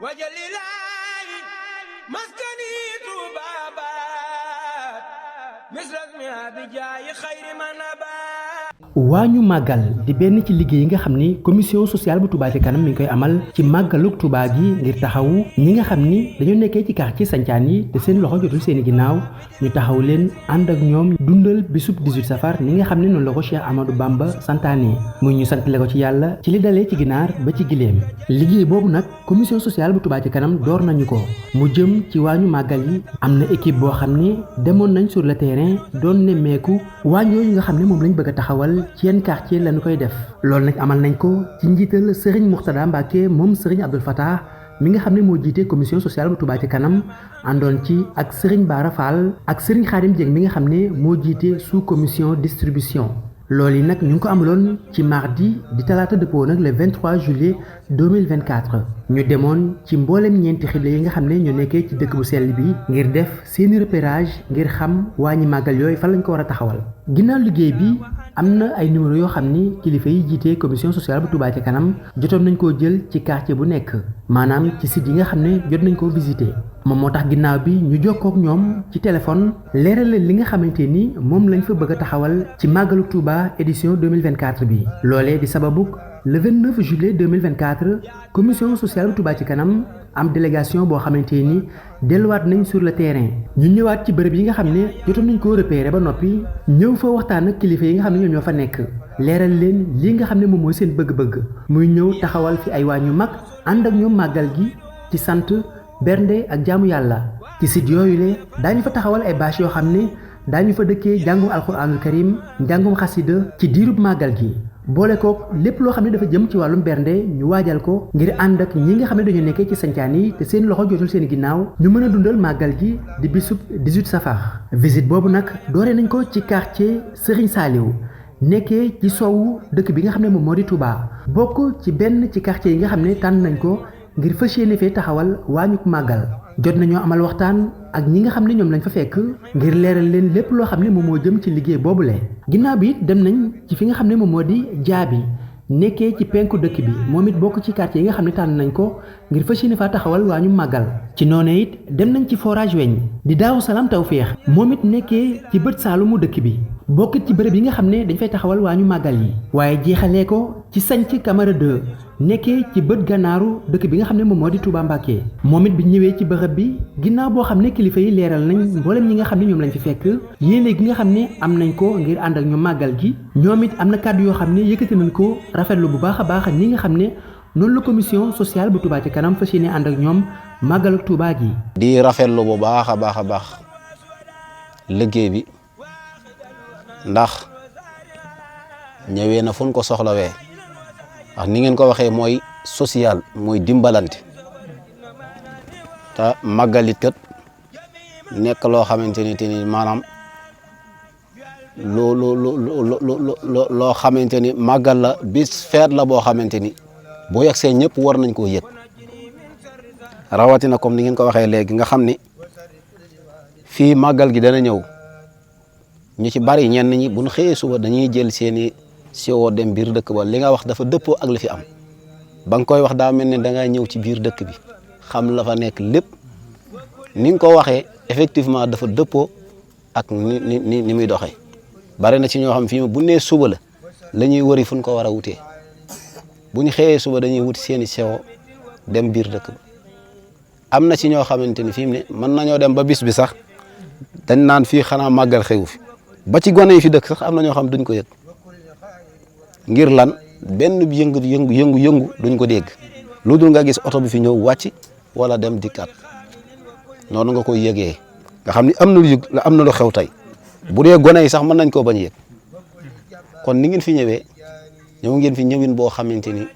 wajalilaayi maskani tuubaabaat misras mi abijaayi xayri manabaat. waañu màggal di benn ci liggéey yi nga xam ni commission sociale bu Touba Ca Kanam mi ngi koy amal ci màggaluk Touba gi ngir taxawu ñi nga xam ni dañoo nekkee ci quartier sancaan yi te seen loxo jotul seeni ginnaaw ñu taxaw leen ànd ak ñoom dundal bisub 18 safar ni nga xam ne noonu la ko Cheikh Amadou Bamba santaane muy ñu santale ko ci yàlla ci li dalee ci ginaar ba ci giléem liggéey boobu nag commission sociale bu Touba Ca Kanam door nañu ko mu jëm ci waañu màggal yi am na équipe boo xam ne demoon nañ sur le terrain doon nemmeeku waañ yooyu nga xam ne moom lañ bëgg a taxawal ci yenn quartier lañu koy def loolu nag amal nañ ko ci njiital Serigne Mourtada Mbacke moom Serigne Abdoul Fattah mi nga xam ne moo jiite commission sociale bu Touba Ca Kanam àndoon ci ak Serigne Bara Fall ak Serigne Khadim Dieng mi nga xam ne moo jiite sous commission distribution loolu yi nag ñu ngi ko amaloon ci mardi di talaata dëppoo nag le 23 juillet 2024 ñu demoon ci mboolem ñeenti xibla yi nga xam ne ñoo nekkee ci dëkk bu sell bi ngir def seeni repérage ngir xam wàññi màggal yooyu fan lañ ko war a taxawal ginnaaw liggéey bi am na ay numéro yoo xam ni kilifa yi jiite commission sociale bu Touba Ca Kanam jotoon nañ koo jël ci quartier bu nekk maanaam ci site yi nga xam ne jot nañ koo visiter moom moo tax ginnaaw bi ñu jokkoo ak ñoom ci téléphone leeral leen li nga xamante ni moom lañ fa bëgg a taxawal ci màggalu Touba édition 2024 bi loolee di sababu le 29 juillet 2024 commission sociale bu Touba Ca Kanam am délégation boo xamante ni delluwaat nañ sur le terrain ñu ñëwaat ci bërëb yi nga xam ne jotoon nañ koo repérer ba noppi ñëw fa waxtaan ak kilifa yi nga xam ne ñoom ñoo fa nekk leeral leen lii nga xam ne moom mooy seen bëgg-bëgg muy ñëw taxawal fi ay waañ yu mag ànd ak ñoom màggal gi ci sant bernde ak jaamu yàlla ci site yooyu le daañu fa taxawal ay bâche yoo xam ne daañu fa dëkkee njàngum alxuraanul karim njàngum xasida ci diirub màggal gi boole kook lépp loo xam ne dafa jëm ci wàllum bernde ñu waajal ko ngir ànd ak ñi nga xam ne dañoo nekkee ci sancaan yi te seen loxo jotul seen ginnaaw ñu mën a dundal màggal gi di bisub 18 safar visite boobu nag dooree nañ ko ci quartier Serigne Saliou nekkee ci soowu dëkk bi nga xam ne moom moo di Touba bokk ci benn ci quartier yi nga xam ne tànn nañ ko ngir fas yéene fee taxawal waañuk màggal jot nañoo amal waxtaan ak ñi nga xam ne ñoom lañ fa fekk ngir leeral leen lépp loo xam ne moom moo jëm ci liggéey boobule ginnaaw bi dem nañ ci fi nga xam ne moom moo di jaabi nekkee ci penku dëkk bi moom it bokk ci quartier yi nga xam ne tànn nañ ko ngir fas yéene faa taxawal waañu màggal ci noonu it dem nañ ci forage weñ di Daaru Salaam Tawféex moom it nekkee ci bët saalumu dëkk bi bokk ci bërëb yi nga xam ne dañ fay taxawal waañu màggal yi waaye jeexalee ko ci sanc Camara 2 nekkee ci bët gànnaaru dëkk bi nga xam ne moom moo di Touba Mbacké moom it bi ñëwee ci bërëb bi ginnaaw boo xam ne kilifa yi leeral nañ mboolem ñi nga xam ne ñoom lañ fi fekk yéene gi nga xam ne am nañ ko ngir ànd ak ñu màggal gi ñoom it am na kàddu yoo xam ne yëkkati nañ ko rafetlu bu baax a baax ni nga xam ne noonu la commission sociale bu Touba Ca Kanam fas yéene ànd ak ñoom màggalu Touba gi. di rafetlu bu baax a baax liggéey bi ndax ñëwee na fu ñu ko soxlawee. wax ni ngeen ko waxee mooy social mooy dimbalante te màggalit kat nekk loo xamante ni maanaam loo xamante ni màggal la bis feet la boo xamante ni boo yegsee ñëpp war nañ koo yëg rawatina comme ni ngeen ko waxee léegi nga xam ni fii màggal gi dana ñëw ñu ci bari ñenn ñi bu ñu xëyee suba dañuy jël seeni siwoo dem biir dëkk ba li nga wax dafa dëppoo ak li fi am ba nga koy wax daa mel ne da ngaa ñëw ci biir dëkk bi xam la fa nekk lépp ni nga ko waxee effectivement dafa dëppoo ak ni muy doxee bari na ci ñoo xam fii bu nee suba la ñuy wëri fu ñu ko war a wutee bu ñu xëyee suba dañuy wuti seeni siwoo dem biir dëkk ba am na ci ñoo xamante ni fi mu ne mën nañoo dem ba bis bi sax dañ naan fii xanaa màggal xewu fi ba ci gone yi fi dëkk sax am na ñoo xam duñ ko yëg ngir lan benn yëngu duñ ko dégg lu dul nga gis oto bi fi ñëw wàcc wala dem dikkaat noonu nga koy yëgee nga xam ni am na lu yëg am na lu xew tey bu dee gone yi sax mën nañ koo bañ a yëg kon ni ngeen fi ñëwee ñëw ngeen fi ñëwin boo xamante ni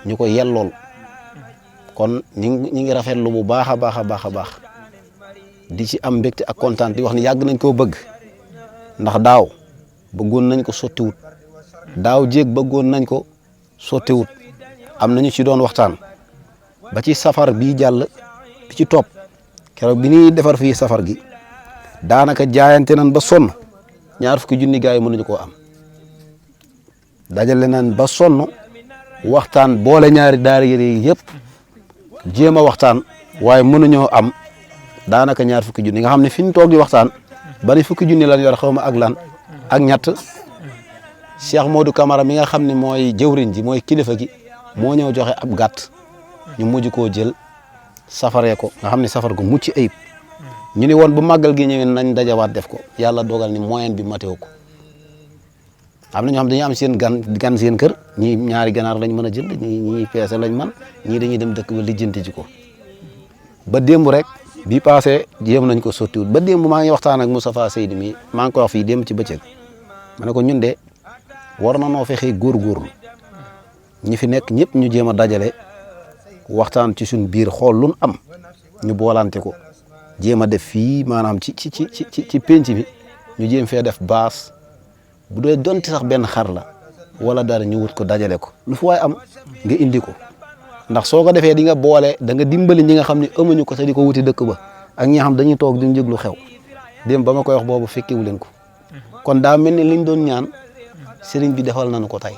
ñu ko yellool kon ñi ngi rafetlu bu baax a baax di ci am mbégte ak kontaan di wax ni yàgg nañ koo bëgg ndax daaw bëggoon nañ ko sottiwut daaw jéeg bëggoon nañ ko sottiwut am nañu ci doon waxtaan ba ci safar bii jàll bi ci topp keroog bi ñuy defar fii safar gi daanaka jaayante nañ ba sonn 20 junni gaa yi mënuñu koo am dajale nañ ba sonn waxtaan boole ñaari daara yi yëpp jéem a waxtaan waaye mënuñoo am daanaka ñaar fukki junni nga xam ne fi ñu toog di waxtaan bari fukki junni lan yor xaw ma ak lan ak ñett Cheikh Modou Camara mi nga xam ne mooy jëwriñ ji mooy kilifa gi moo ñëw joxe ab gàtt ñu mujj koo jël safaree ko nga xam ne safar gu mucc ayib ñu ni woon bu màggal gi ñëwee nañ dajawaat def ko yàlla dogal ni moyen bi matéo ko am na ñoo xam dañuy am seen gan seen kër ñii ñaari ganaar lañ mën a jënd ñii peese lañ man ñii dañuy dem dëkk ba lijjanti ji ko ba démb rek bii passé jéem nañ ko sottiwut ba démb maa ngi waxtaan ak Moustapha Seydi mi maa ngi ko wax fii démb ci bëccëg ma ne ko ñun de war na noo fexee góorgóorlu ñi fi nekk ñëpp ñu jéem a dajale waxtaan ci suñ biir xool lu am ñu boolante ko jéem a def fii maanaam ci penc bi ñu jéem fee def baas bu dee donte sax benn xar la wala dara ñu wut ko dajale ko lu fu waay am nga indi ko ndax soo ko defee di nga boole da nga dimbali ñi nga xam ne amuñu ko te di ko wuti dëkk ba ak ñi nga xam dañuy toog duñ jéglu xew démb ba ma koy wax boobu fekkiwu leen ko kon daa mel ni liñ doon ñaan sëriñ bi defal nañu ko tey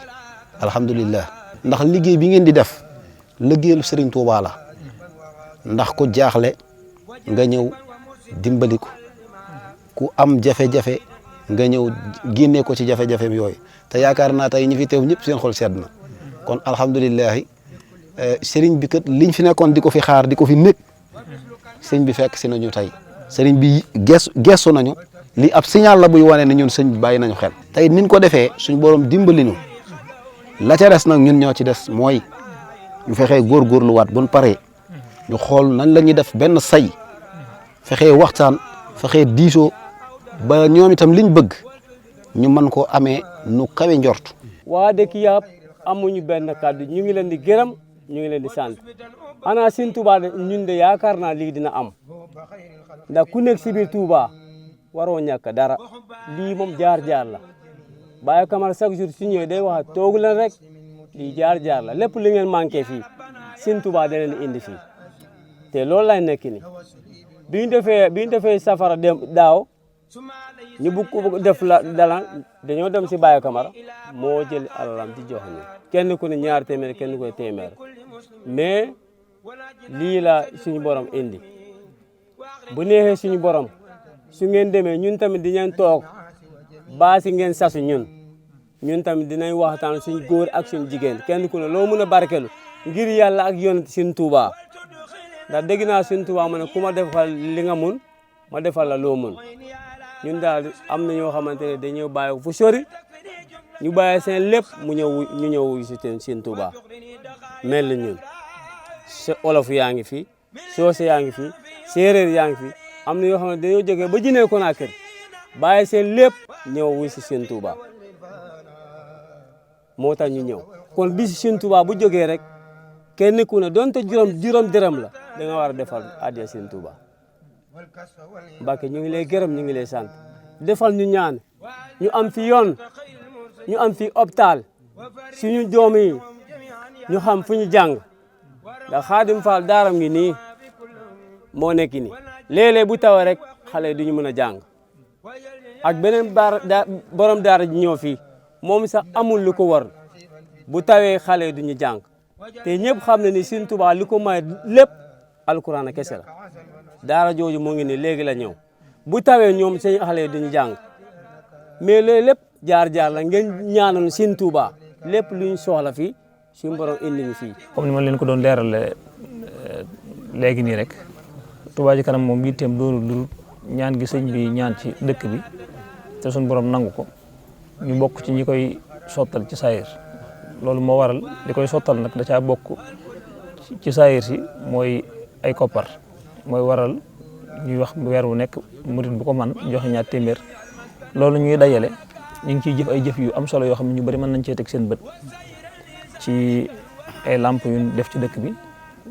alhamdulillah ndax liggéey bi ngeen di def liggéeyal sëriñ Tuubaa la ndax ku jaaxle nga ñëw dimbali ko ku am jafe-jafe nga ñëw génne ko ci jafe-jafe yooyu te yaakaar naa tey ñi fi teew ñëpp seen xol sedd na kon alhamdulillah sëriñ bi kat liñ fi nekkoon di ko fi xaar di ko fi nekk sëriñ bi fekk si nañu tey sëriñ bi gestu nañu li ab signal la buy wane ne ñun sëñ bi bàyyi nañu xel tey niñ ko defee suñ borom dimbali ñu la ca des nag ñun ñoo ci des mooy ñu fexee góorgóorluwaat buñ paree ñu xool nañ la ñuy def benn say fexee waxtaan fexee diisoo ba ñoom itam liñ bëgg ñu mën koo amee nu kawe njort. waa dëkk yàpp amuñu benn kàddu ñu ngi leen di gërëm ñu ngi leen di sant ana sin Touba de ñun de yaakaar naa lii dina am ndax ku nekk si biir Touba waroo ñàkk dara lii moom jaar-jaar la Baye Camara chaque jour su ñëwee day wax toog leen rek lii jaar-jaar la lépp li ngeen manqué fii sin Touba da leen indi fii te loolu lay nekk ni bi ñu defee safara dem daaw ñu bugg ko def la dalan dañoo dem si Baye Camara moo jël alalam di jox ñu kenn ku ne ñaar téeméer kenn ku ne téeméer mais lii la suñu borom indi bu neexee suñu borom su ngeen demee ñun tamit dinañ toog baasi ngeen sasu ñun tamit dinañ waxtaan suñu góor ak suñu jigéen kenn ku ne loo mën a barkelu ngir yàlla ak yonent suñu Touba ndax dégg naa suñu Touba ma ne ku ma defal li nga mun ma defal la loo mun ñun daal am na ñoo xamante ne dañoo bàyyi fu sori ñu bàyyi seen lépp ñu ñëw wuyu si seen Touba mel ni ñun olof yaa ngi fi soose yaa ngi fi séeréer yaa ngi fi am na yoo xam ne dañoo jógee ba Guinée Conakry bàyyi seen lépp ñëw wuyu si seen Touba moo tax ñu ñëw kon bis seen Touba bu jógee rek kenn ku ne donte juróom dërëm la da nga war a defal addiya seen Touba Mbacke ñu ngi lay gërëm ñu ngi lay sant defal ñu ñaan ñu am fi yoon ñu am fi hôpital suñu doom yi ñu xam fu ñu jàng ndax Xaadim Fall daaram ngi nii moo nekk nii léeg-léeg bu tawee rek xale duñu mën a jàng ak beneen borom daara ji ñëw fii moom sax amul lu ko war bu tawee xale duñu jàng te ñëpp xam ne ni Sëriñ Tuubaa li ko may lépp alquran a kese la daara jooju moo ngi ne léegi la ñëw bu tawee ñoom seen xale duñu jàng mais loolu lépp jaar-jaar la ngeen ñaanal Sëriñ Tuubaa lépp luñ soxla fii suñu borom indi ñu fii. comme ni ma leen ko doon leerale léegi nii rek Touba Ca Kanam moom yitteem doonul lu ñaan gi sëñ bi ñaan ci dëkk bi te suñu borom nangu ko ñu bokk ci ñi koy sottal ci saayir loolu moo waral li koy sottal nag da caa bokk ci saayir si mooy ay koppar mooy waral ñuy wax weer wu nekk murit bu ko man joxe ñaar téeméer loolu ñuy dajale ñu ngi ciy jëf ay jëf yu am solo yoo xam ne ñu bari mën nañ cee teg seen bët ci ay lamp yu def ci dëkk bi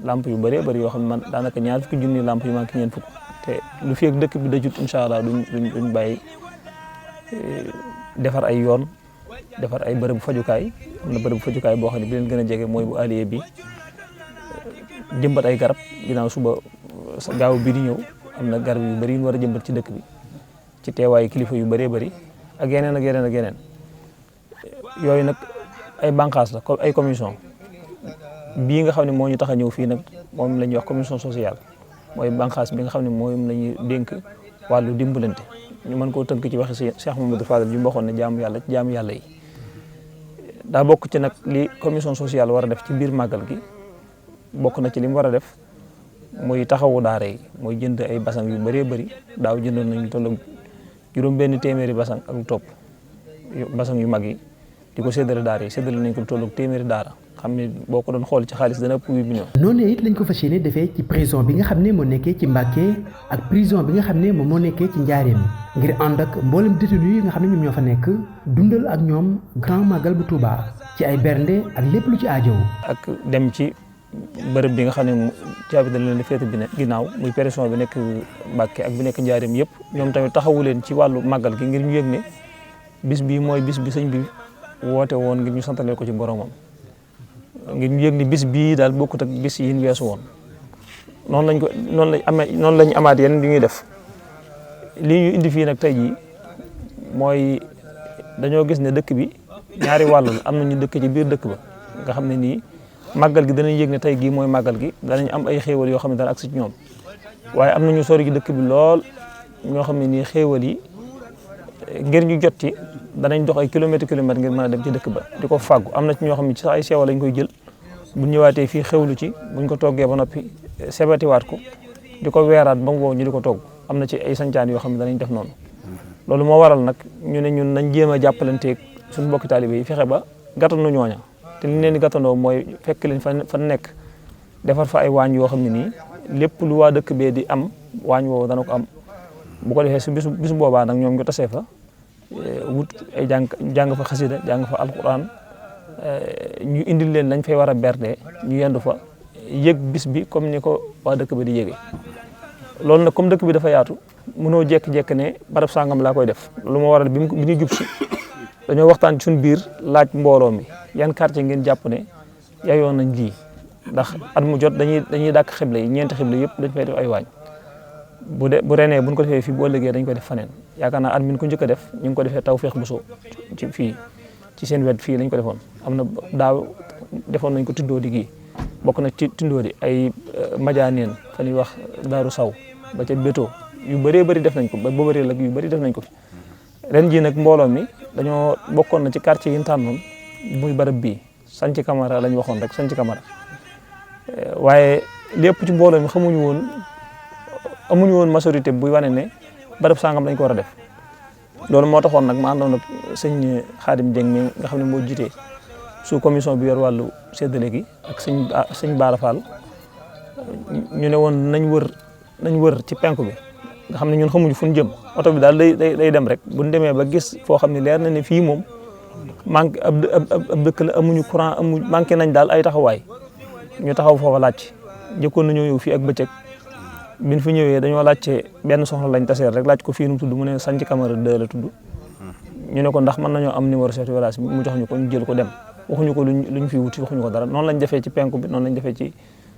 lamp yu bëree bëri yoo xam ne man daanaka ñaar fukki junni lamp yu manqué ñeent fukk te lu fi ak dëkk bi dajut incha allah duñ bàyyi defar ay yoon defar ay bërëbu fajukaay am na bërëbu fajukaay boo xam ne bi leen gën a jege mooy bu allié bi jëmbat ay garab ginnaaw suba gaaw bi di ñëw am na garab yu bëri yu war a jëmbat ci dëkk bi ci teewaayu kilifa yu bëree bëri ak yeneen ak yeneen ak yeneen yooyu nag ay bànqaas la ay commission bii nga xam ne moo ñu tax a ñëw fii nag moom la ñuy wax commission sociale mooy bànqaas bi nga xam ne moom la ñuy dénk wàllu dimbalante ñu mën koo tënk ci waxi Cheikh Mamadou Fadal bi mu waxoon ne jaamu yàlla ci jaamu yàlla yi daa bokk ci nag li commission sociale war a def ci biir màggal gi bokk na ci li mu war a def muy taxawu daara yi mooy jënd ay basang yu bëree bëri daaw jëndoon nañu toll juróom benn téeméeri basang ak lu topp basang yu mag yi di ko séddale daara yi séddale nañ ko lu toll téeméeri daara xam ne boo ko doon xool ci xaalis dana ëpp 8 millions. noonu it lañ ko fas yéene defee ci prison bi nga xam ne moo nekkee ci Mbàkke ak prison bi nga xam ne moom moo nekkee ci Njaaréem ngir ànd ak mboolem détenu yi nga xam ne ñoom ñoo fa nekk dundal ak ñoom grand magal bu Touba ci ay bernde ak lépp lu ci aajow. ak dem ci bërëb bi nga xam ne caabi dañ leen di féete bi ne ginnaaw muy prison bi nekk Mbàkke ak bi nekk Njaaréem yëpp ñoom tamit taxawu leen ci wàllu màggal gi ngir ñu yëg ne bis bii mooy bis bi sëñ bi woote woon ngir ñu santalee ko ci boromam. ngir ñu yëg ni bis bii daal bokkut ak bis yi ñu weesu woon noonu lañ amaat yeneen yu ñuy def lii ñu indi fii nag tey jii mooy dañoo gis ne dëkk bi ñaari wàll la am na ñu dëkk ci biir dëkk ba nga xam ne nii màggal gi danañ yëg ne tey gii mooy màggal gi danañ am ay xéewal yoo xam ne dana agsi ci ñoom waaye am na ñu sori ci dëkk bi lool ñoo xam ne nii xéewal yi ngir ñu jot ci danañ dox ay kilomètre ngir mën a dem ci dëkk ba di ko fàggu am na ci ñoo xam ne ci sax ay seewa lañ koy jël bu ñëwaatee fii xewlu ci buñ ko toggee ba noppi sebatiwaat ko di ko weeraat ba mu wow ñu di ko togg am na ci ay sancaan yoo xam ne danañ def noonu loolu moo waral nag ñu ne ñun nañ jéem a jàppalanteeg suñu mbokki taalibe yi fexe ba gàttanu ñooña te li leen di gàttandoo mooy fekk leen fa nekk defar fa ay waañ yoo xam ne nii lépp lu waa dëkk bee di am waañ woowu dana ko am bu ko defee su bisu boobaa nag ñoom ñu tasee fa wut ay jàng fa xasida jàng fa alquran ñu indil leen lañ fay war a berde ñu yendu fa yëg bis bi comme ni ko waa dëkk bi di yëgee loolu nag comme dëkk bi dafa yaatu mënoo jekk-jekk ne barab sangam laa koy def lu ma waral bi ñu jub si dañoo waxtaan ci suñu biir laaj mbooloo mi yan quartier ngeen jàpp ne yayoon nañ lii ndax at mu jot dañuy dàkk xible yi ñeenti xible yëpp dañ fay def ay waañ bu renee buñ ko defee fii bu ëllëgee dañ ko def faneen yaakaar naa at mi ko njëkk a def ñu ngi ko defee Tawfekh Bousso ci fii ci seen wet fii lañ ko defoon am na daaw defoon nañ ko tindoo di gii bokk na ci tindoo di ay majaaneen fa ñuy wax daaru saw ba ca bétoo yu bëree bëri def nañ ko ba bëri lag yu bëri def nañ ko fi ren jii nag mbooloo mi dañoo bokkoon na ci quartier yi ñu tànnoon muy barab bii Sanc Camara lañ waxoon rek Sanc Camara waaye lépp ci mbooloo mi amuñu woon majorité buy wane ne barab sangam lañ ko war a def loolu moo taxoon nag ma àndoon ak sëñ Xaadim Dieng mi nga xam ne moo jiite sous commission bi yor wàllu séddale gi ak sëñ Baara Fall ñu ne woon nañ wër ci penku bi nga xam ne ñun xamuñu fu ñu jëm oto bi daal day dem rek bu ñu demee ba gis foo xam ne leer na ne fii moom manqué ab dëkk la amuñu courant manqué nañ daal ay taxawaay ñu taxaw foofa laaj njëkkoon nañoo ñëw fii ak bëccëg biñ fi ñëwee dañoo laajte benn soxna lañ taseer rek laaj ko fii nu mu tudd mu ne Sanc Camara 2 la tudd ñu ne ko ndax mën nañoo am numéro chef de village bi mu jox ñu ko ñu jël ko dem waxuñu ko luñ fi wuti waxuñu ko dara noonu lañ defee ci penku bi noonu lañ defee ci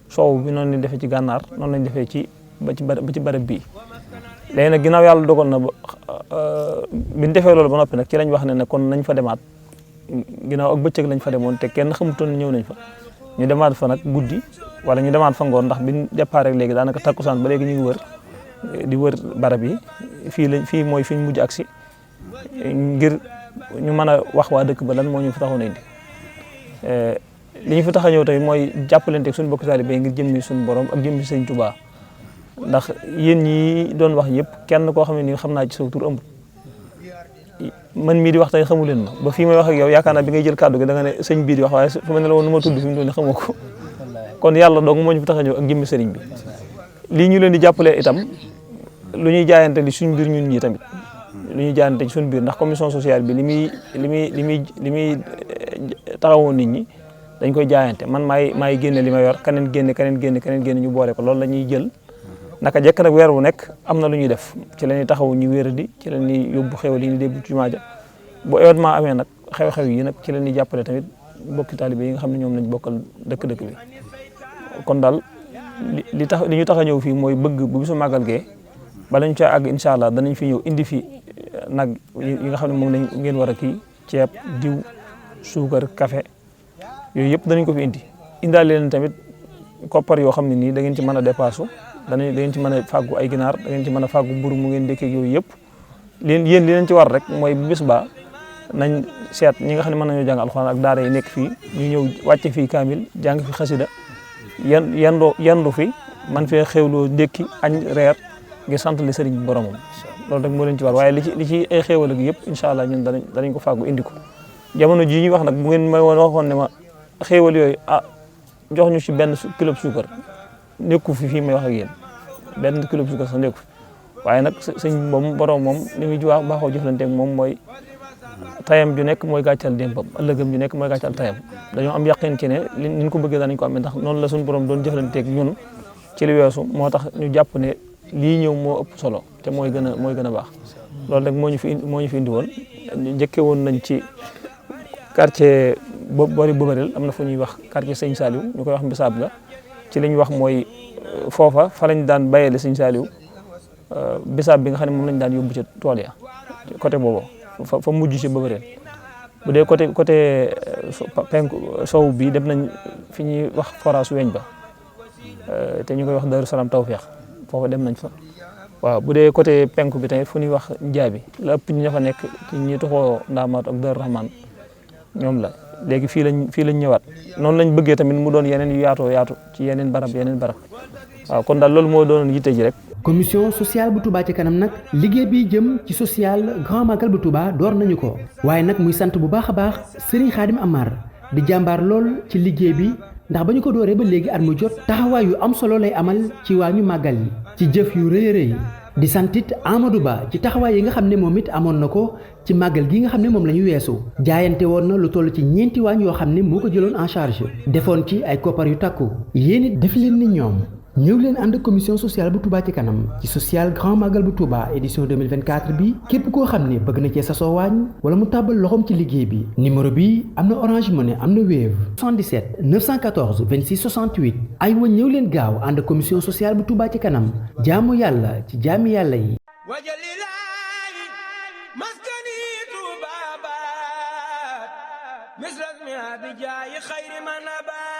soow bi noonu lañ defee ci gànnaar noonu lañ defee ba ci barab bii léegi nag ginnaaw yàlla dogal na biñ defee loolu ba noppi nag ci lañ wax ne kon nañ fa demaat ginnaaw ak bëccëg lañ fa demoon te kenn xamutoon ñëw nañ fa ñu demaat fa nag guddi wala ñu demaat fa ngoon ndax biñ départ rek léegi daanaka takkusaan ba léegi ñu ngi di wër barab yi fii mooy fi ñu mujj agsi ngir ñu mën a wax waa dëkk ba lan moo ñu fi taxoon a indi li ñu fi tax a ñëw tamit mooy jàppalante suñu bokk taalibe ngir jëmmi suñu borom ak jëmmi Sëñ Tuubaa ndax yéen ñi doon wax yëpp kenn koo xam ne nii xam naa ci sa tur amul man mii di wax tey xamu leen ma ba fii may wax ak yow yaakaar naa bi ngay jël kàddu gi da nga ne sëñ bii di wax waaye fu ma ne la woon nu ma tudd fi mu doon ne xamoo ko kon yàlla dong moo ñu fi tax a ñëw ak jëmmi sëriñ bi lii ñu leen di jàppalee itam lu ñuy jaayante li suñ biir ñun ñi tamit lu ñuy jaayante ci suñ biir ndax commission sociale bi li muy taxawoon nit ñi dañ koy jaayante man maay génne li ma yor keneen génne ñu boole ko loolu la ñuy jël naka jekk nag weer wu nekk am na lu ñuy def ci la ñuy taxaw ñu wéeradi ci la ñuy yóbbu xewal yi ñu dégg ci jumaa ja bu événement amee nag xew-xew yi nag ci la ñuy jàppale tamit bokki taalibe yi nga xam ne ñoom lañ bokkal dëkk-dëkk bi kon daal li ñu tax a ñëw fii mooy bëgg bu bisu màggal gee bala ñu caa àgg incha allah danañ fi ñëw indi fi nag yi nga xam ne moom lañ ngeen war a kii ceeb diw suukar café yooyu yëpp danañ ko fi indaale leen tamit koppar yoo xam ne nii da ngeen ci mën a dépassu da ngeen ci mën a fàggu ay ginaar da ngeen ci mën a fàggu mburu mu ngeen dëkkee yooyu yëpp yéen li leen ci war rek mooy bu bis ba nañ seet ñi nga xam ne mën nañoo jàng alxuraan ak daara yi nekk fii ñu ñëw wàcce fii kaamil jàng fi xasida yandu fi man fee xewloo ndékki añ reer ngir sant li sëriñ bi boromam loolu rek moo leen ci war waaye li ci ay xéewal ak yëpp incha allah ñun danañ ko fàggu indi ko jamono jii ñuy wax nag bu ngeen may waxoon ne ma xéewal yooyu jox ñu ci benn kilo suukar nekku fi fii may wax ak yéen benn kilo suukar sax nekku fi waaye nag sëñ moom borom moom li muy baaxoo jëflanteeg moom mooy tayam ju nekk mooy gàccal démbam ëllëgam ju nekk mooy gàccal tayam dañoo am yaqin ci ne ni ñu ko bëggee danañ ko amee ndax noonu la suñu borom doon jëflanteeg ñun ci li weesu moo tax ñu jàpp ne lii ñëw moo ëpp solo te mooy gën a baax loolu rek moo ñu fi indi woon njëkke woon nañ ci quartier boori Bobareel am na fu ñuy wax quartier Sëñ Saliou ñu koy wax Mbisaab la ci li ñu wax mooy foofa fa lañ daan bayele Sëñ Saliou bisaab bi nga xam ne moom lañ daan yóbbu ci tool ya côté boobu fa mujj ci Bobareel bu dee côté penku sow bi dem nañ fi ñuy wax forage weñ ba te ñu koy wax Darou Salaam Tawfeex foofa dem nañ fa waaw bu dee côté penku bi tamit fu ñuy wax Njaabi la ëpp ñi fa nekk ci ñi toxoo Ndaamaat ak Darou Rahman ñoom la léegi fii lañ ñëwaat noonu lañ bëggee tamit mu doon yeneen yu yaatu ci yeneen barab waaw kon daal loolu moo doon yitte ji rek. commission sociale bu Touba ci kanam nag liggéey bi jëm ci social grand magal bu Touba door nañu ko waaye nag muy sant bu baax a baax Serigne Khadim Amar di jàmbaar lool ci liggéey bi ndax ba ñu ko dooree ba léegi at mu jot taxawaay yu am solo lay amal ci waañu màggal yi ci jëf yu rëy a rëy di santit Amadou Ba ci taxawaay yi nga xam ne moom it amoon na ko ci màggal gi nga xam ne moom la ñu weesu jaayante woon na lu toll ci 4 waañ yoo xam ne moo ko jëloon en charge defoon ci ay koppar yu takku yéen it def leen ni ñoom ñëw leen ànd ak commission sociale bu Touba ci kanam ci social grand magal bu Touba édition 2024 bi képp koo xam ne bëgg na cee sasoo waañ wala mu tàbbal loxoom ci liggéey bi numéro bi am na Orange Money am na Wave 77 914 26 68 ay wa ñëw leen gaaw ànd ak commission sociale bu Touba ci kanam jaamu yàlla ci jaami yàlla yi wajalilaahi maskani Touba baat misras mi abijaayi xayri man abaat